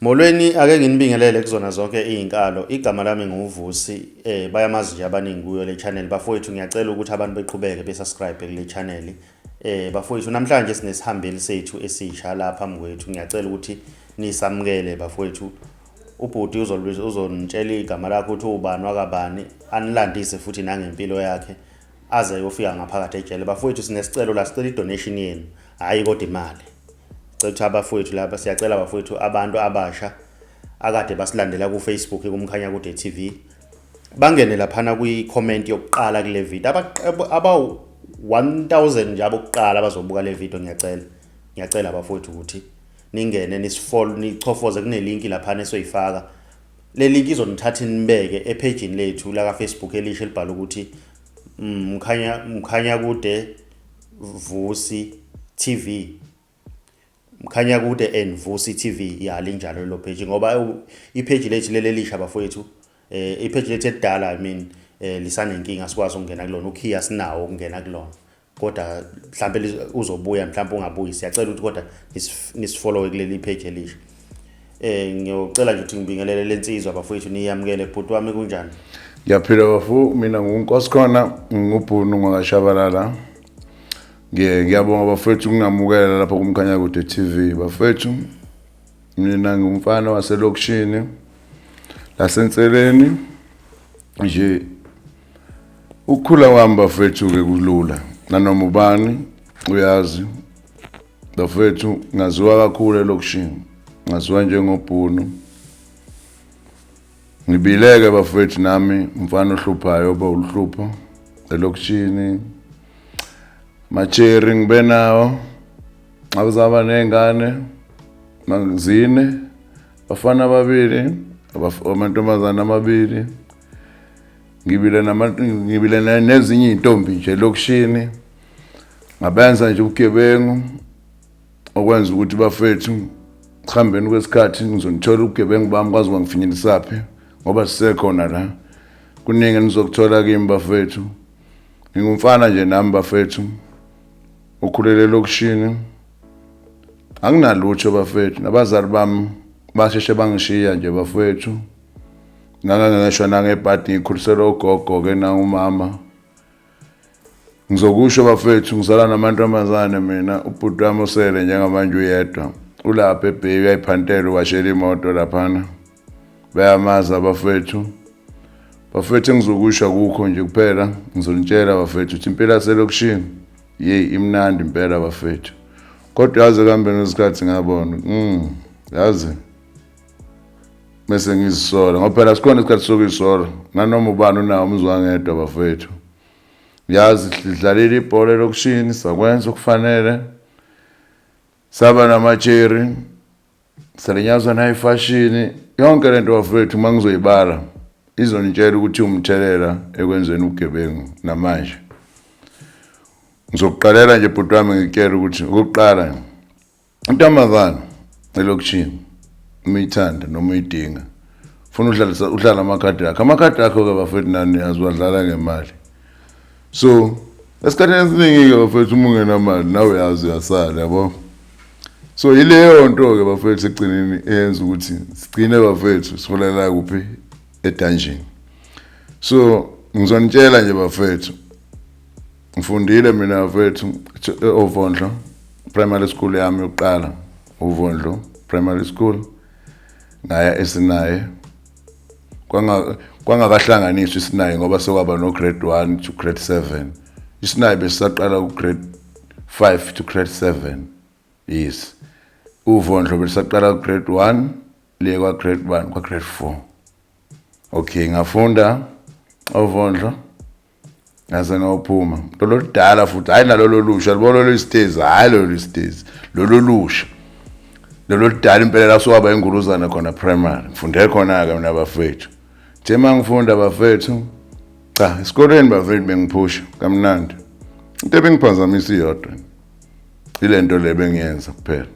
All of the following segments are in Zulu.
Molweni, ake nginibingelele kuzona zonke izinkalo. Igama lami nguVusi, bayamazi nje abaningi kuyo le channel. Bafowethu, ngiyacela ukuthi abantu beqhubeke besubscribe kule channel. Bafowethu, namhlanje sinesihambeli sethu esisha la phambi kwethu. Ngiyacela ukuthi nisamukele, bafowethu. Ubhuti uzonitshela igama lakhe, ukuthi ubani wakabani, anilandise futhi nangempilo yakhe aze ayofika ngaphakathi ejele. Bafowethu, sinesicelo la, sicela i-donation yenu, hhayi kodwa imali. Cela ukuthi abafowethu lapha, siyacela bafowethu, abantu abasha akade basilandela ku-Facebook kuMkhanyakude TV bangene laphana kwi-comment yokuqala kule video, abawu 1000 nje abokuqala abazobuka le video. Ngiyacela, ngiyacela bafowethu ukuthi ningene nisifollow, nichofoze kune-link laphana esoyifaka. Le link izonithatha inibeke ephejini lethu la ka-Facebook elisha elibhala ukuthi Mkhanyakude Vusi TV, Mkhanyakude and Vusi TV. Ya, linjalo lelo page, ngoba ipage lethu leli elisha, bafowethu, ipage lethu elidala, I mean, lisanenkinga, sikwazi ukungena kulona, ukhiya sinawo ukungena kulona, kodwa mhlambe uzobuya, mhlambe ungabuyi. Siyacela ukuthi kodwa nisifollowe kuleli page elisha. Ngiyocela nje ukuthi ngibingelele lensizwa, bafowethu, niyamukele. Bhuti wami, kunjani? Ngiyaphila bafu, mina nguNkosikhona, ngubhunu ngwakaShabalala. Ngiyabonga bafethu ukungamukela lapha kuMkhanyakude TV. Bafethu, mina ngumfana waselokishini lasenseleni nje. Ukukhula kwami, bafethu, ke kulula, nanoma ubani uyazi. Bafethu, ngaziwa kakhulu elokishini, ngaziwa njengobhunu. Ngibileke bafethu nami umfana ohluphayo, oba uluhlupho elokishini. Macheri ngibe nawo, ngakuzaba ney'ngane zine, bafana ababili, amantombazane amabili. Ngibile ngibile nezinye iy'ntombi nje elokishini, ngabenza nje ubugebengu, okwenza ukuthi bafethu kuhambeni kwesikhathi ngizonithola ubugebengu bami kwazi kwangifinyelisaphi, ngoba sisekhona la, kuningi enizokuthola kimi bafethu. Ngingumfana nje nami bafethu, ukhulele elokishini, anginalutho bafethu, nabazali bami basheshe bangishiya nje bafethu. Ngangangisho nangebhadi, ngikhuliselwa ugogo-ke nangumama. Ngizokusho bafethu, ngizala namantombazane mina. Ubhuti wami osele njengamanje uyedwa, ulapha eBay, uyayiphantela, uwashela imoto laphana, bayamazi abafethu. Bafethu, engizokusho akukho nje kuphela, ngizonitshela bafethu ukuthi impilo yaselokishini, yeyi, imnandi impela bafethu, kodwa yazi ekuhambeni kwesikhathi ngabona, yazi mese ngizisola, ngoba phela sikhona isikhathi sokuyisola, nanoma ubani unawo umzwangedwa bafethu. Yazi sidlalile ibhola elokishini, sakwenza okufanele, saba namacheri, salinyazwa nayifashini, yonke lento bafethu. Uma ngizoyibala izonitshela ukuthi umthelela ekwenzeni ubugebengu. Namanje ngizokuqalela nje bhuti wami, ngikutshela ukuthi okokuqala, intombazane elokishini uma uyithanda noma uyidinga, funa udlalisa, udlala amakhadi akho. Amakhadi akho-ke bafethu nani aziwadlala ngemali. So esikhathini esiningi-ke bafethu, uma ungenamali nawe uyazi uyasala, yabo. So yileyo nto-ke bafethu ekugcineni eyenza ukuthi sigcine bafethu siholela kuphi? Edungeon. So ngizonitshela nje bafethu, ngifundile mina bafethu oVondlo Primary School yami yokuqala, uVondlo Primary School. Ngaya eSinaye, kwangakahlanganiswa iSinaye ngoba sekwaba no grade 1 to grade 7. ISinaye besisaqala ku grade 5 to grade 7. Yes, uVondlo besaqala ku grade 1 liye kwa grade 1, kwa grade 4. Okay, ngafunda oVondlo ngase ngawuphuma lolo ludala futhi, hayi nalolo lusha libona lolo isitezi, hayi lolo isitezi lolo lusha, lolo ludala impela la sowaba inguluzana khona primary. Ngifunde khona-ke mina bafethu. Nje uma ngifunda bafethu, cha, esikoleni bafethu bengiphusha kamnandi. Into ebengiphazamisa iyodwa, ile nto le bengiyenza kuphela,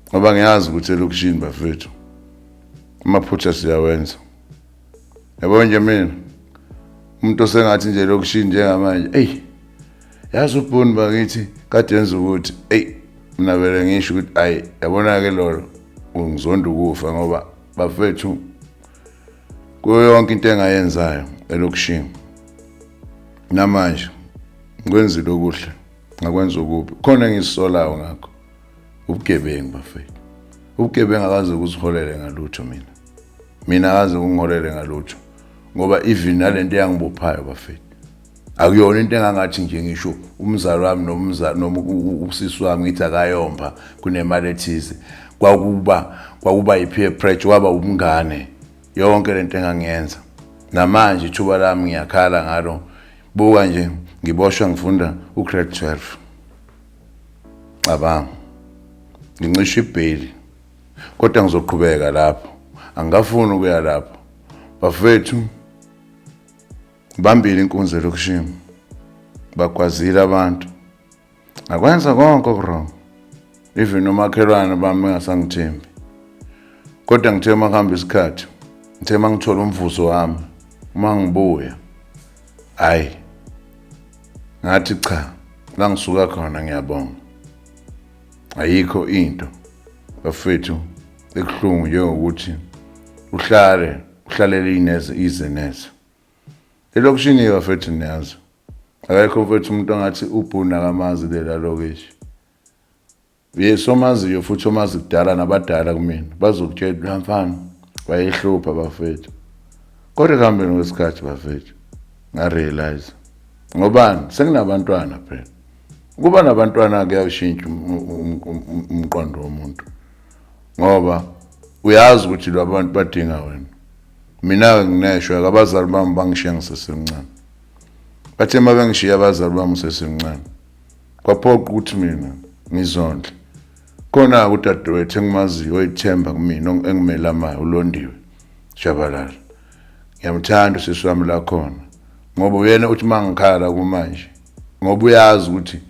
ngoba ngiyazi ukuthi elokishini bafethu amaphutha siyawenza, yabo. Nje mina umuntu osengathi nje elokishini njengamanje, eyi, yazi ubhuni bakithi kade yenza ukuthi, eyi, mina vele ngisho ukuthi ayi, yabona-ke lolo. Ngizonda ukufa ngoba bafethu kuyo yonke into engayenzayo elokishini namanje ngikwenzile okuhle, ngakwenza okubi, khona engisisolayo ngakho, ubugebengu bafethu. Ubugebengu akaze kuziholele ngalutho mina, mina akaze kungiholele ngalutho, ngoba even nalento eyangibophayo bafethu akuyona into engangathi nje ngisho umzali wami nomzali noma usisi wami ngithi akayomba kunemali ethize. Kwakuba i-peer pressure, kwaba ubungane yonke lento engangiyenza. Namanje ithuba lami ngiyakhala ngalo. Buka nje, ngiboshwa ngifunda u-grade 12, cabanga, ngincisha ibheli, kodwa ngizoqhubeka lapho, angikafuni ukuya lapho bafethu. Bambili inkunzi elokishini, bagwazile abantu, ngakwenza konke oku-wrong, even nomakhelwane bami bengasangithembi. Kodwa ngithe uma kuhamba isikhathi, ngithe uma ngithola umvuzo wami, uma ngibuya, hhayi, ngathi cha, la ngisuka khona ngiyabonga. Ayikho into bafethu ekuhlungu njengokuthi uhlale uhlalele ineze ize neze elokishini bafethu. Niyazi, akekho mfethu umuntu ongathi ubhuna akamazi lela lokishi. Yes, omaziyo futhi omazi kudala nabadala kumina bazokutshela, la mfana wayehlupha bafethu. Kodwa ekuhambeni kwesikhathi bafethu nga-realize, ngobani, senginabantwana phela. Ukuba nabantwana kuyawushintsha umqondo womuntu, ngoba uyazi ukuthi lo abantu badinga wena. Mina-ke ngineshwa, abazali bami bangishiya ngisesemncane. Bathe uma bengishiya abazali bami ngisesemncane, kwaphoqa ukuthi mina ngizondle. Khona-ke udadewethu engimaziyo oyithemba kumina, engimelamayo, uLondiwe Shabalala, ngiyamthanda usisi wami la khona, ngoba uyena uthi uma ngikhala kumanje, ngoba uyazi ukuthi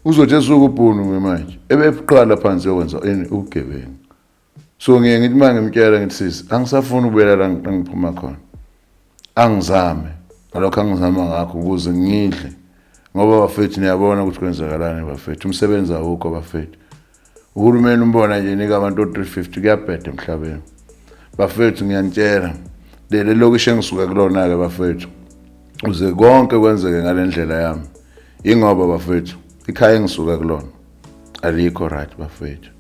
uzothi esuke ubhunu manje ebeqala phansi yokwenza ini, ubugebengu. So ngiye ngithi uma ngimtshela ngithi, "Sisi, angisafuni ukubuyela la ngiphuma khona, angizame ngalokho angizama ngakho ukuze ngidle," ngoba bafethu niyabona ukuthi kwenzakalani bafethu, umsebenzi awukho bafethu. Uhulumeni umbona nje nika abantu o-350, kuyabheda emhlabeni bafethu. Ngiyanitshela, leli lokishi engisuka kulona-ke bafethu, uze konke kwenzeke ngale ndlela yami, ingoba bafethu ikhaya engisuka kulona alikho right bafethu.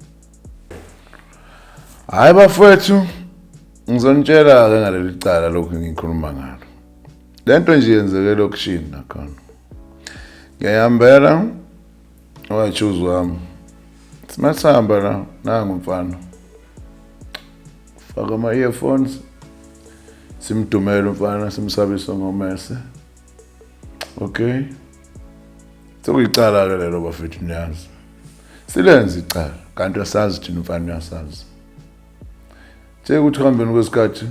Hhayi bafethu, ngizonitshela-ke ngaleli cala lokhu ngikhuluma ngalo. Le nto nje yenzeke elokishini nakhona. Ngiyahambela owachuzi wami, simasihamba la, nangu umfana faka ama-earphones, simdumele umfana, simsabise ngomese. Okay, sekuyicala-ke lelo bafethu, niyazi silenze icala, kanti asazi thina umfana uyasazi. The ukuthi kuhambeni kwesikhathi,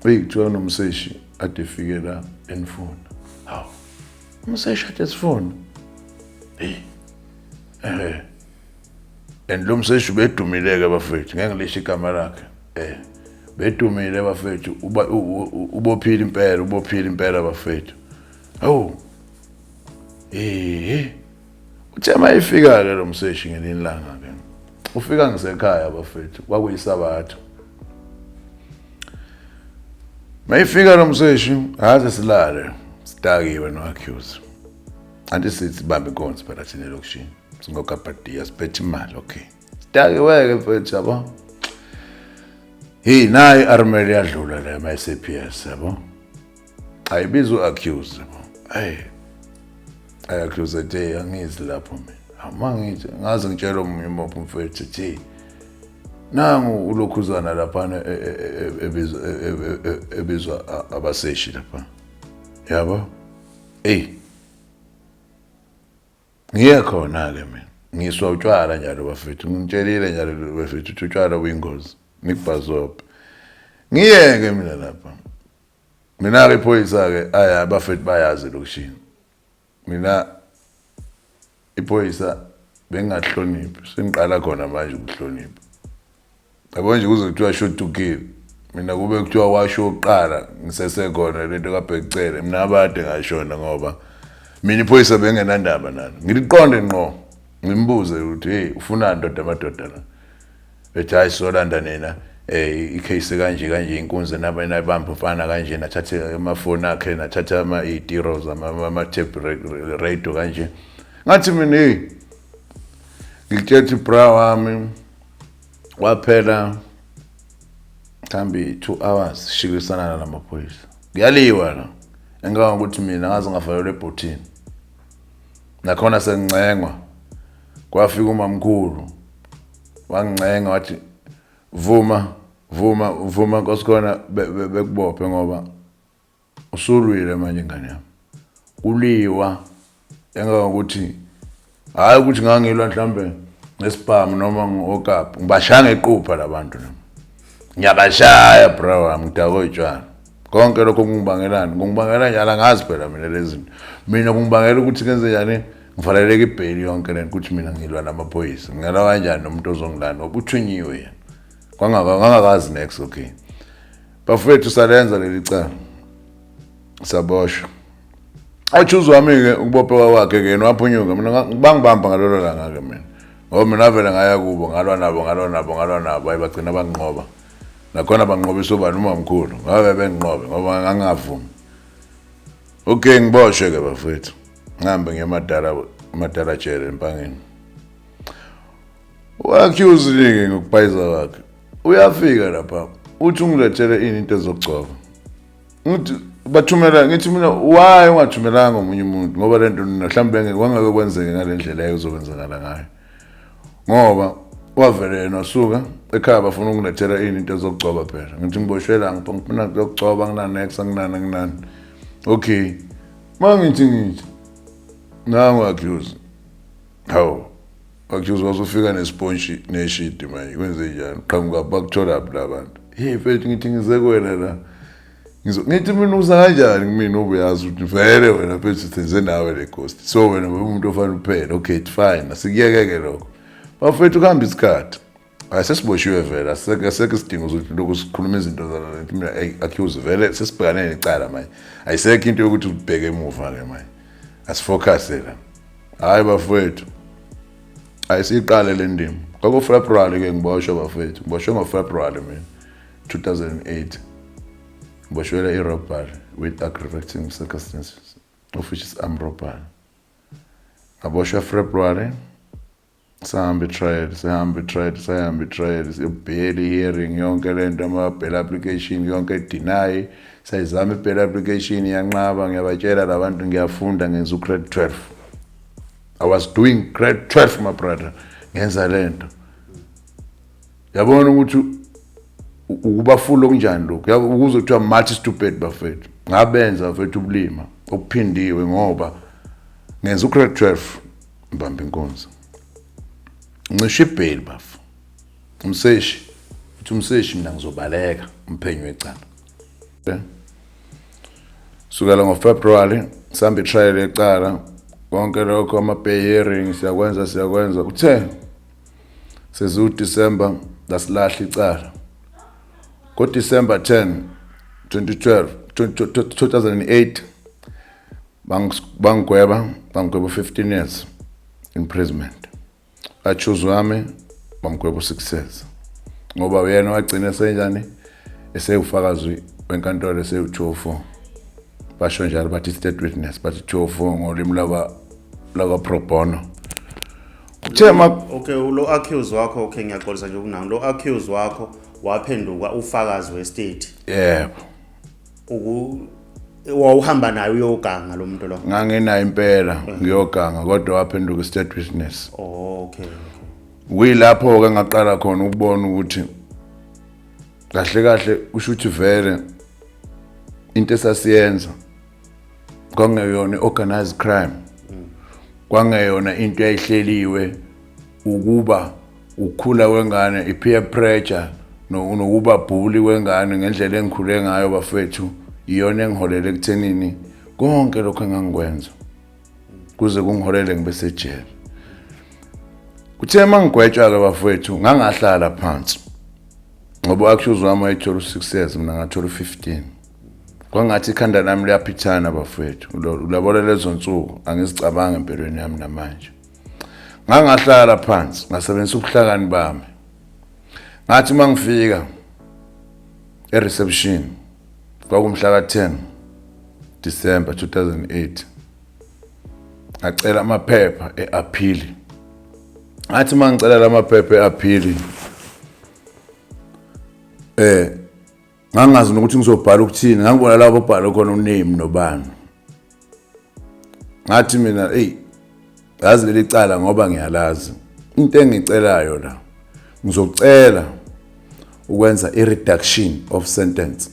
eyi, kuthiwa nomseshi ade efike la enifuna. Hawu, umseshi ade sifuna, eyi, and lo mseshi ubedumile-ke bafethu, ngeke ngilisho igama lakhe. Bedumile bafethu, ubophile impela, ubophile impela bafethu. Hawu, uthe uma efika-ke lo mseshi ngelinye ilanga-ke, ufika ngisekhaya bafethu, kwakuyisabatha. Mayifika lo mseshi, aze silale sidakiwe no-accuse, anti sithi sibambe inkonzi phela thina elokishini, singokabhadiya, siphethe imali. Okay, sidakiwe-ke mfethu, yabo. Hey, nayi i-armel yadlula la ema-SAPS, yabo, ayibiza u-accuse, yabo. Hey, ay-accuse ethi, "Hey, angizi lapho mina." Uma ngithi ngaze ngitshela omunye umopho mfethu, ethi nangu ulokhuzana laphana ebizwa ebizwa abaseshi lapha, yabo. Eyi, ngiye khona-ke mina, ngiswa utshwala njalo bafethu, ngitshelile njalo bafethu ukuthi utshwala buyingozi, nikubhazope. Ngiyeke mina lapha, mina-ke iphoyisa-ke, aya bafethu bayazi elokishini, mina iphoyisa bengingahloniphi, sengiqala khona manje ukuhlonipha, yabo nje. Kuze kuthiwa shoot to kill, mina kube kuthiwa washo okuqala ngisesekhona lento kaBhekicele, mina abade ngashona, ngoba mina iphoyisa bengenandaba nalo. Ngiliqonde ngqo, ngimbuze ukuthi, "Hey, ufunani ndoda, amadoda la?" Bethi hayi, solanda nina icase kanje kanje, inkunzi nabamba umfana kanje, nathathe amafoni akhe, nathatha ama-itiros, ama-tape radio kanje. Ngathi mina, hey, ngikutshela ukuthi bra wami, waphela mhlambi 2 hours shikisana nalamaphoyisa, kuyaliwa la, engangokuthi mina ngaze ngavalelwa ebhothini nakhona sengincengwa. Kwafika umamkhulu wangincenga, wathi, "Vuma, vuma, vuma, nkosikhona, bekubophe ngoba usulwile manje, ingane yami." Kuliwa engangokuthi hayi ukuthi ngangilwa mhlambe ngesibhamu noma ngokapu, ngibashaya ngequpha labantu nami, ngiyabashaya bro wami, ngidakwe utshwala. Konke lokho kungibangelani? Kungibangela njalo, angazi phela mina lezi zinto. Mina kungibangela ukuthi kenze njani? Ngivaleleke ibheli yonke lento ukuthi mina ngilwa namaphoyisa. Ngingalwa kanjani nomuntu ozongilanda ngoba uthunyiwe yena? Ngangakazi next. Okay bafethu, salenza leli cala, saboshwa. Achuze wami-ke ukubopheka kwakhe-ke, yena waphunyuka. Mina bangibamba ngalolo langa-ke mina, ngoba mina vele ngaya kubo, ngalwa nabo, ngalwa nabo, ngalwa nabo, hayi, bagcina banginqoba. Nakhona banqobisa ubani? Umamkhulu. Ngabe benginqobe ngoba ngangingavumi. Okay, ngiboshwe-ke bafethu, ngihambe ngiye emadala, emadala jele eMpangeni. U-accuse-ke ngokubhayiza kwakhe uyafika lapha, uthi ungilethele ini? Into ezokugcoba. Ngithi bathumela, ngithi mina, why ungathumelanga omunye umuntu? Ngoba lento mhlawumbe kwangeke kwenzeke ngale ndlela ezokwenzakala ngayo, ngoba wavele yena wasuka ekhaya, bafuna ukungilethela ini? Into ezokugcoba phela. Ngithi ngiboshwela, ngifuna ukugcoba, nginani-ex, anginani, anginani. Okay, ma ngithi nangu accuse, hawu, accuse wasufika nespontshi neshidi. Manje kwenze njani? Qhamuka, bakutholaphi la bantu? Hey mfethu, ngithi ngize kuwena la. Ngithi mina, uza kanjani kumina ubuyazi ukuthi vele wena mfethu senze nawe le ghost, so wena umuntu ofanele uphele. Okay, it's fine, asikuyeke-ke lokho bafethu. Kuhamba isikhathi, hayi, sesiboshiwe vele, asekho isidingo sokuthi lokhu sikhuluma izinto zalento. Mina, hey accuse, vele sesibhekane necala manje, ayisekho into yokuthi ubheke emuva-ke manje, asifocuse la. Hhayi bafowethu, ayisiqale le ndima. Kwaku-February-ke ngiboshwa bafethu, ngiboshwe ngo-February mina 2008, ngiboshwela i-robbery with aggravating circumstances, of which is armed robbery. Ngaboshwa February, sahamba i-trial, sahamba i-trial, sahamba i-trial, bail hearing, yonke lento, ama-bail application yonke deny. Sayizama i-bail application, yanqaba. Ngiyabatshela labantu, ngiyafunda, ngenza u-grade 12. I was doing grade 12, my brother, ngenza lento. Yabona ukuthi ukuba full okunjani lokhu? Yabo, ukuze kuthiwa multi stupid bafethu. Ngabenza bafethu ubulima okuphindiwe, ngoba ngenza u-grade 12, ngibamba inkunzi, ncishe ibheli bafo. Umseshi uthi, umseshi, mina ngizobaleka umphenyi wecala. Sukela ngoFebruary sihamba i-trial yecala, konke lokho, ama-bail hearing, siyakwenza, siyakwenza. Kuthe seziwu-December, lasilahla icala. Ngo-December 10 2012, 2008, bangigweba 15 years imprisonment. Accused wami bamgweba u-6 years, ngoba uyena wagcina senjani, esewufakazi wenkantolo, esewu-204, basho njalo, bathi state witness, bathi 204 ngolimi laba laka pro bono. Kuthe ma Okay, lo accuse wakho, okay, ngiyaxolisa nje ukunanga, lo accuse wakho waphenduka ufakazi we-state? Yebo. Wawuhamba naye uyoganga lo muntu lo? Ngangenayo impela ngiyoganga, kodwa waphenduka i-state witness. Oh, okay. Kuyilapho-ke ngaqala khona ukubona ukuthi kahle kahle kusho ukuthi vele into esasiyenza kwangeyona i-organized crime, kwangeyona into eyayihleliwe ukuba ukukhula kwengane, i-peer pressure nokuba bully kwengane ngendlela engikhule ngayo bafethu, iyona engiholele ekuthenini konke lokho engangikwenza kuze kungiholele ngibe sejele. Kuthe uma ngigwetshwa-ke bafowethu, ngangahlala phansi, ngoba u-accuse wami wayethola u-6 years, mina ngathola u-15. Kwangathi ikhanda lami liyaphithana bafowethu. Ulabona lezo nsuku angizicabanga empilweni yami namanje. Ngangahlala phansi, ngasebenzisa ubuhlakani bami. Ngathi uma ngifika e-reception, kwakumhla ka-10 December 2008, ngacela amaphepha e-appeal. Ngathi uma ngicela la maphepha e-appeal, ngangazi nokuthi ngizobhala ukuthini. Ngangibona lapho bhala khona uname nobani. Ngathi mina, "Hey, yazi leli cala ngoba ngiyalazi, into engicelayo la, ngizocela ukwenza i-reduction of sentence.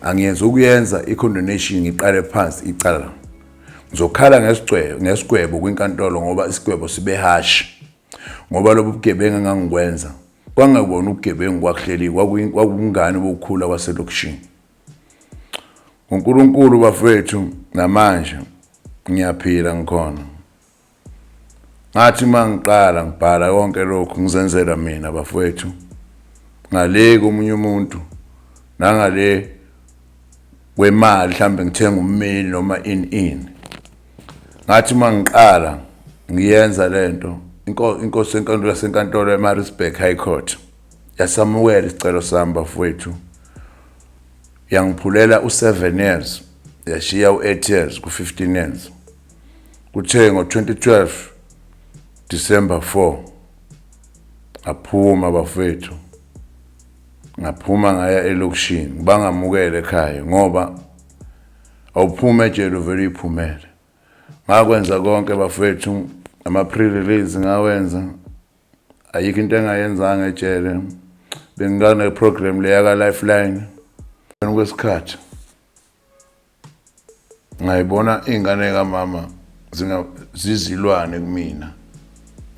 Angiyenza ukuyenza i-condonation, ngiqale phansi icala. Ngizokhala ngesigwebo kwinkantolo ngoba isigwebo sibe harsh, ngoba lobu bugebengu engangikwenza kwangekubona ubugebengu, kwakuhleli kwakungane bokukhula kwaselokishini. UNkulunkulu bafethu, namanje ngiyaphila, ngikhona." Ngathi uma ngiqala ngibhala konke lokhu, ngizenzela mina bafowethu, ngale komunye umuntu nangale kwemali, mhlambe ngithenga ummeli noma ini ini. Ngathi uma ngiqala ngiyenza lento, inkosi enkantolo yasenkantolo eMaritzburg High Court yasamukela isicelo sami bafowethu, yangiphulela u7 years, yashiya u8 years ku15 years. Kuthe ngo2012 December 4 ngaphuma bafowethu, ngaphuma ngaya elokishini. Bangamukele ekhaya ngoba awuphuma ejele uvele uyiphumele. Ngakwenza konke bafowethu, ama pre-release ngawenza, ayikho into engayenzanga ejele. Bengane program leya ka Lifeline. Kwesikhathi ngayibona ingane kamama zinga zizilwane kumina,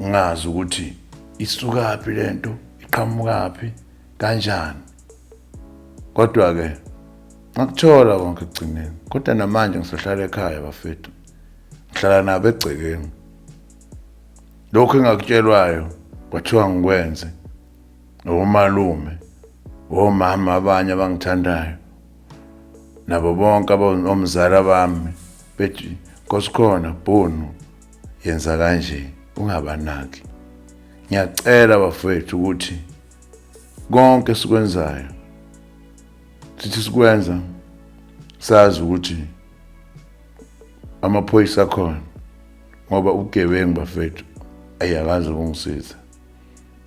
ngazi ukuthi isukaphi lento, iqhamukaphi, kanjani. Kodwa ke ngakuthola konke ekugcineni. Kodwa namanje ngisohlala ekhaya bafethu, ngihlala nabo egcekeni. Lokhu engakutshelwayo kwathiwa ngikwenze omalume, omama, abanye abangithandayo nabo bonke omzala bami, bethi, "Nkosikhona Bhunu, yenza kanje, ungabanaki." Ngiyacela bafethu ukuthi konke sikwenzayo sithi sikwenza sazi ukuthi amaphoyisa akhona, ngoba ubugebengu bafethu ayakazi ukungisiza.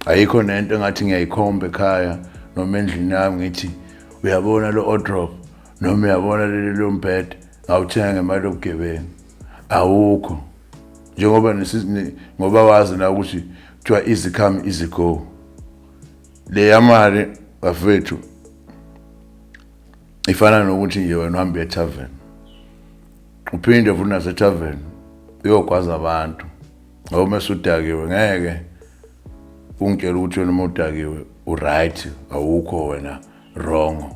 Ayikho nento engathi ngiyayikhomba ekhaya noma endlini yami ngithi, "Uyabona lo wardrobe noma uyabona leli lo mbhede, ngawuthenga ngemali yobugebengu." Awukho, njengoba ngoba wazi na ukuthi kuthiwa easy come, easy go. Leya mali bafethu ifana nokuthi nje wena uhambe etavern, uphinde futhi nasetavern uyogwaza abantu, ngoba uma usudakiwe ngeke ungitshela ukuthi wena uma udakiwe uright, awukho wena wrong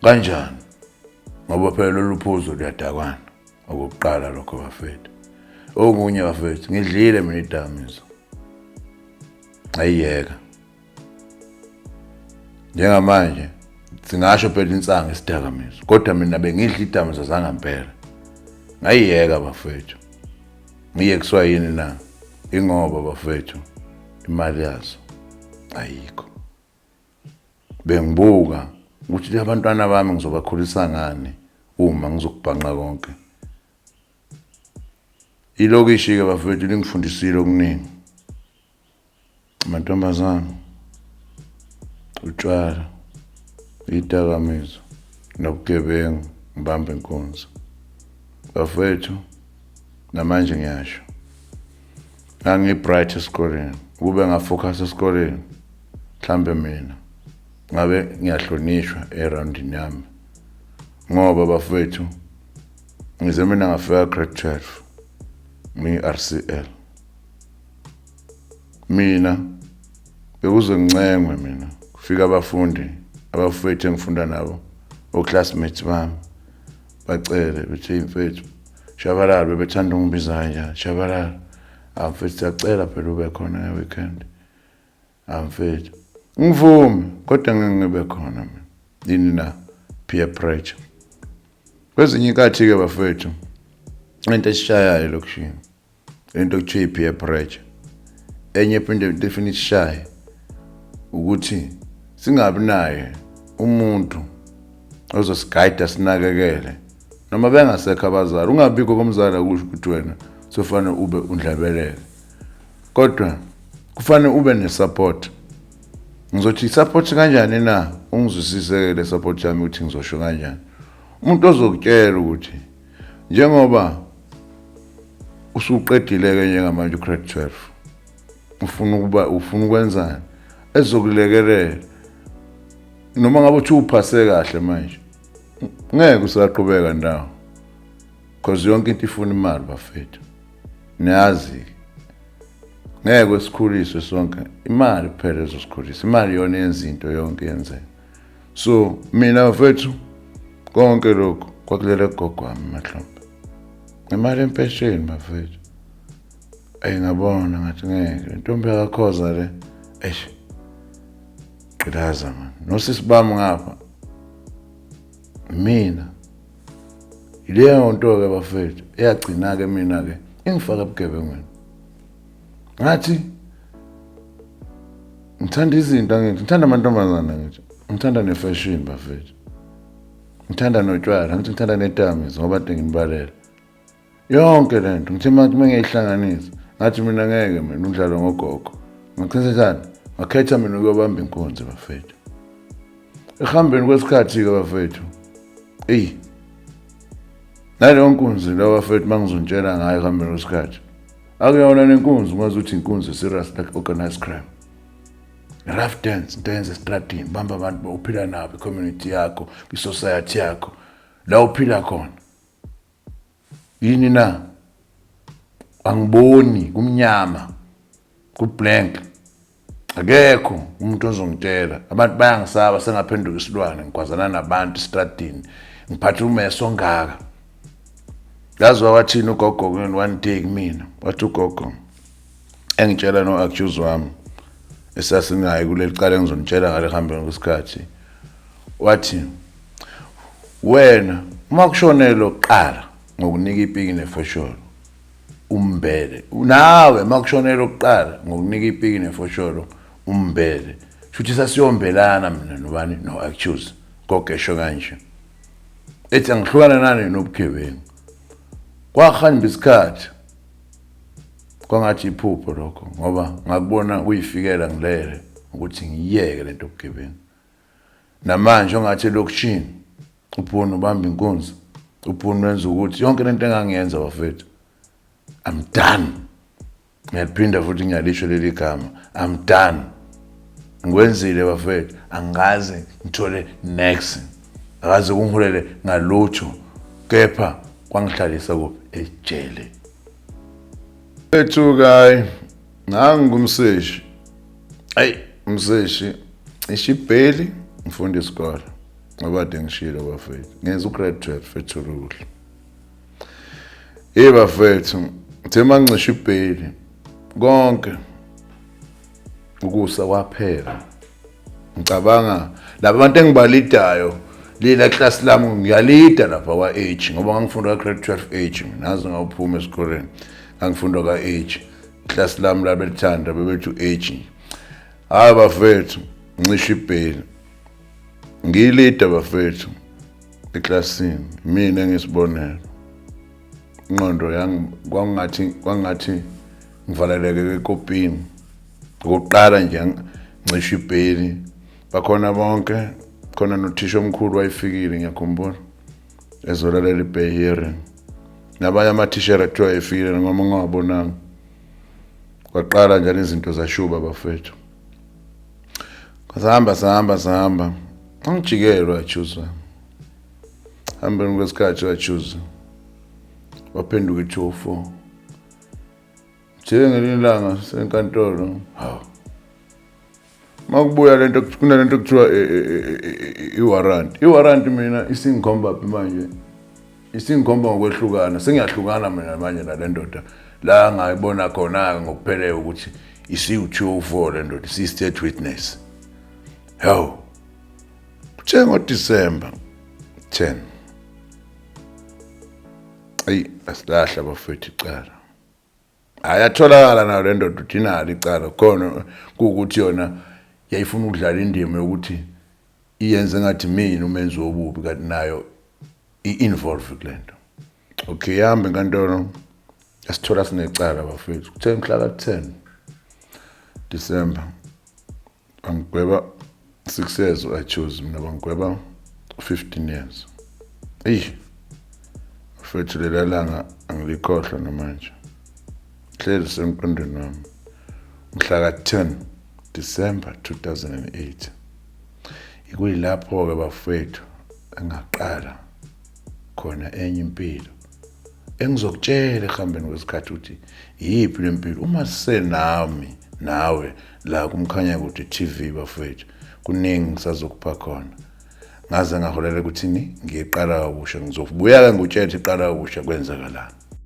kanjani, ngoba phela lolu phuzo luyadakwana. Okokuqala lokho bafethu. Okunye bafethu, ngidlile mina idakamizwa, ayiyeka. Njengamanje singasho phela insangu isidakamizwa, kodwa mina bengidla idakamizwa zangampela, ngayiyeka bafethu. Ngiyekiswa yini na? Ingoba bafethu imali yazo ayikho. Bengibuka ukuthi abantwana bami ngizobakhulisa ngani uma ngizokubhanqa konke. Ilokishi-ke bafethu lingifundisile okuningi: amantombazane, utshwala, idakamizwa nobugebengu. Ngibambe inkunzi bafethu. Namanje ngiyasho, ngangiyi-bright esikoleni. Kube ngafocus esikoleni, mhlambe mina ngabe ngiyahlonishwa eroundini yami, ngoba bafethu ngize mina ngafika grade 12 ngiyi-RCL. Mina bekuze ngincengwe mina, kufika abafundi, abafowethu engifunda nabo, oclassmates bami, bacele bethi, "Mfethu Shabalala," bebethanda ungibiza kanjani, "Shabalala, amfethu, siyacela phela ube khona nge-weekend, amfethu." Ngivume, kodwa ngeke ngibe khona mina. Yini na? Peer pressure. Kwezinye inkathi-ke bafethu, into esishayayo elokishini, into okuthiwa i-peer pressure. Enye phinde into efuna isishaye. Ukuthi singabi naye umuntu ozosigayida sinakekele noma bengasekho abazali. Ungabikho komzali akusho ukuthi wena sofanele ube undlabelele, kodwa kufanele ube ne-support. Ngizothi i-support kanjani na? Ungizwisise-ke le support yami ukuthi ngizosho kanjani. Umuntu ozokutshela ukuthi njengoba usuqedile-ke njengamanje u-grade 12, ufuna ukuba, ufuna ukwenzani, ezokulekelela. Noma ngabe uthi uphase kahle manje, ngeke usaqhubeka ndawo, because yonke into ifuna imali, bafethu. Niyazi ngeke sikhuliswe sonke, imali kuphela ezosikhulisa. Imali yona yenza into yonke yenzeka. So mina bafethu, konke lokhu kwakulele kugogo wami emahlombe ngemali empesheni, bafethu. Eyi, ngabona ngathi ngeke, intombi yakakhoza le, eish, gqilaza man, nosisi bami ngapha. Mina yileyo nto-ke bafethu eyagcina-ke mina-ke ingifaka ebugebengwini. Ngathi ngithanda izinto, angithi ngithanda amantombazana, ngithi ngithanda ne-fashion bafethu, ngithanda notshwala, ngithi ngithanda nedamis, ngoba kade nginibalela yonke le nto. Ngithe uma ngiyayihlanganisa, ngathi mina ngeke mina udlalo ngogogo. Ngakhetha ngakhetha mina ukuyobamba inkunzi bafethu. Ekuhambeni kwesikhathi-ke bafethu, eyi, naleyo nkunzi leyo bafethu, uma ngizontshela ngayo, ekuhambeni kwesikhathi akuyona nenkunzi ungazi ukuthi inkunzi serious, like organized crime, rough dance, into yenza estradini, bamba abantu uphila nabo, i-community yakho, i-society yakho, la uphila khona. Yini na? Angiboni, kumnyama, ku-blank, akekho umuntu ozongitshela. Abantu bayangisaba, sengaphenduka isilwane, ngigwazana nabantu estradini, ngiphatha umeso ongaka. Yazi wathini ugogo one day kumina? Wathi ugogo engitshela no-accuse wami esasinaye kuleli cala engizonitshela ngale hambeni kwesikhathi, wathi, "Wena uma kushonele oqala ngokunika ipiki nefosholo, umbele nawe. Uma kushonele okuqala ngokunika ipiki nefosholo, umbele." Shuthi sasiyombelana mina nobani? No-accuse. Gogesho kanje ethi angihlukana nani nobugebengu. Kwahamba isikhathi, kwangathi iphupho lokho, ngoba ngakubona kuyifikela ngilele ukuthi ngiyeke lento yobugebengu. Namanje ongathi elokishini uphuna ubamba inkunzi, uphuna wenza ukuthi yonke lento engangiyenza bafethu, I'm done. Ngiyaliphinda futhi ngiyalisho leli gama, I'm done. Ngikwenzile bafethu, angikaze ngithole next, akaze kungihulele ngalutho, kepha kwangihlalisa kuphi? Ejele ethu. Kayi nangumseshi, ayi, umseshi ishibheli, ngifunda isikole ngoba kade ngishilo bafethu, ngenza u-grade 12 ethulukuhle. Hey bafethu, ngithe mangicisha ibheli, konke ukusa kwaphela. Ngicabanga laba bantu engibalidayo lila class lami, ngiyalida lapha kwa-H, ngoba ngangifunda ka-grade 12 H mina, ngaze ngawuphuma esikoleni, ngangifunda ka-H. Class lami labelithanda bebethi u-H. Hayi bafethu, ncisha ibheli, ngiyilida bafethu eklasini, mina engisibonelo. Ingqondo kwangathi ngivaleleke ekopini. Okokuqala nje ncisha ibheli, bakhona bonke khona, nothisha omkhulu wayefikile, ngiyakhumbula, ezolalela i-bail hearing, nabanye amathishera kuthiwa efikile noma ngingawabonanga. Kwaqala njalo izinto zashuba bafethu. Sahamba, sahamba, sahamba, angijikelwa achuza. Hambeni kwesikhathi wachuza waphenduka i-204 njengelinye ilanga senkantolo. Hawu, makubuya lento, kunalento kuthiwa i-warrant. I-warrant mina isingikhomba phi manje? Isingikhomba ngokwehlukana. Sengiyahlukana mina manje nale ndoda. La ngayibona khona-ke ngokuphelele ukuthi isiwu-204 le ndoda, isiyi-state witness. Hawu, kuthe ngoDisemba 10, ayi, asilahla bafethu icala. Hayi, atholakala nayo le ndoda ukuthi inalo icala khona, kuwukuthi yona Yayifuna ukudlala indima yokuthi iyenze ngathi mina umenzi wobubi, kanti nayo i-involve kule nto. Okay, yahamba enkantolo, yasithola sinecala bafethu. Kuthe mhla ka-10 December bangigweba 6 years. I choose mina, bangigweba 15 years. Eyi mfethu, lela langa angilikhohlwa namanje, hlezi semqondweni wami, mhla ka-10 December 2008. Ikuyilapho-ke bafethu engaqala khona enye impilo engizokutshela ekuhambeni kwesikhathi ukuthi yiphi le mpilo. Uma sisenami nawe la kuMkhanyakude TV bafethu, kuningi ngisazokupha khona. Ngaze ngaholela ukuthini, ngiqala kabusha. Ngizobuya-ke ngikutshela ukuthi iqala kabusha kwenzakalani.